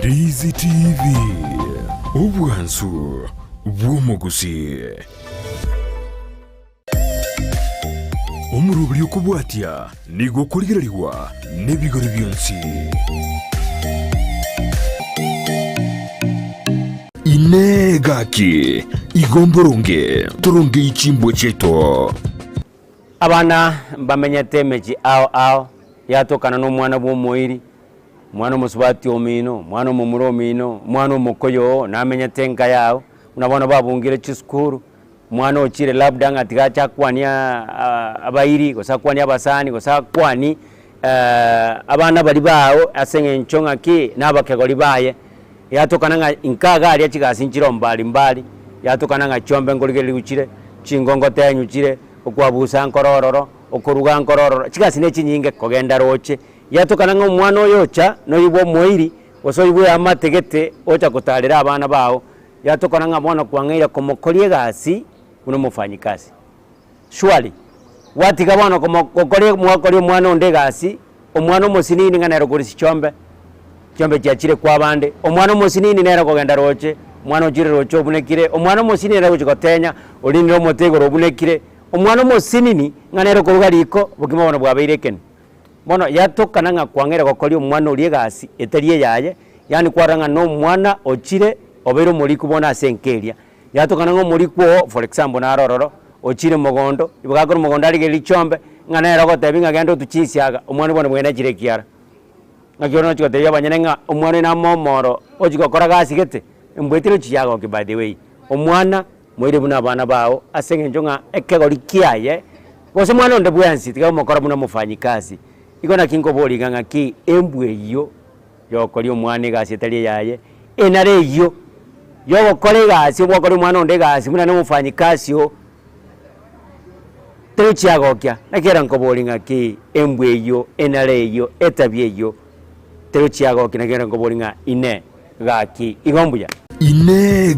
Daisy TV, obwansu bw'omogusii. Omoroberi okobwatia nigo okorigererigwa nebigori bionsi. Inee gaki, igo mboronge torongei chimbwa chiaito? Abana mbamenyete emechie ao ao, yatokana nomwana bw'omoiri, omwana omosubati omino, omwana omomura omino, omwana omokoyo oo namenyete enka yao, buna bono babungire chisukuru, omwana ochire labda ng'a tiga ache akwanie abairi, gose akwanie abasani, gose akwanie abana baria bao ase eng'encho ng'aki na abakegori baye. Yatokana ng'a inka iga aria chigasi nchire mbali mbali, yatokana ng'a chiombe nkorigererigwa chire, chingongo tenyu chire, okwabusa nkoro ororo, okoruga nkoro ororo, chigasi ne chinyinge kogenda roche. Yatokana ng'a omwana oyo ocha, noyio bwa omoiri, gose oyio bwa eamate gete, ocha kotarera abana bao, yatokana ng'a bono kwang'eire komokoria egasi buna omofanyikasi. Surely, gwatiga bono komo gokoria mwakoria omwana onde egasi, omwana omosinini ng'a nere okorisia chiombe, chiombe chiachire kwa abande, omwana omosinini nere okogenda roche, omwana ochire roche obunekire, omwana omosinini nere ogochia gotenya, orinire omote igoro obunekire, omwana omosinini ng'a nere okoruga riko, obokima bono bwabeire ekeni. Bono yatokana ng'a kwang'eire gokoria omwana oria egasi etari eyaye, yaani kwarora ng'a na omwana ochire obeire omoriku bono ase enka eria. Yatokana ng'a omorikwa oo, for example naro ororo, ochire mogondo, igo gakorwa mogondo arigereria chiombe, ng'a nere ogotebi ng'a genda otwe chinsiaga, omwana bono bwene achire ekiara. Ng'aki bono ochia gotebia abanyene ng'a omwana oyo namo omoro, ochia gokora gasi gete, embwa etari ochia yagokia by the way. Omwana, moire buna abana bao, ase eng'encho ng'a ekegori kiaye, gose mwana onde bwensi, tiga omokora buna omofanyikasi. Igo naki nkoboria iga ng'aki embwa eyio. Yokoria omwana egasi etari eyaye, enara eyio yogokora egasi ogokora omwana onde egasi buna na omofanyikasi oo, tegochiagokia. Naki ere nkoboria ng'aki embwa eyio, enara eyio, etabia eyio, tegochiagokia naki ere nkoboria ng'a inee, gaki igo mbuya? Inee!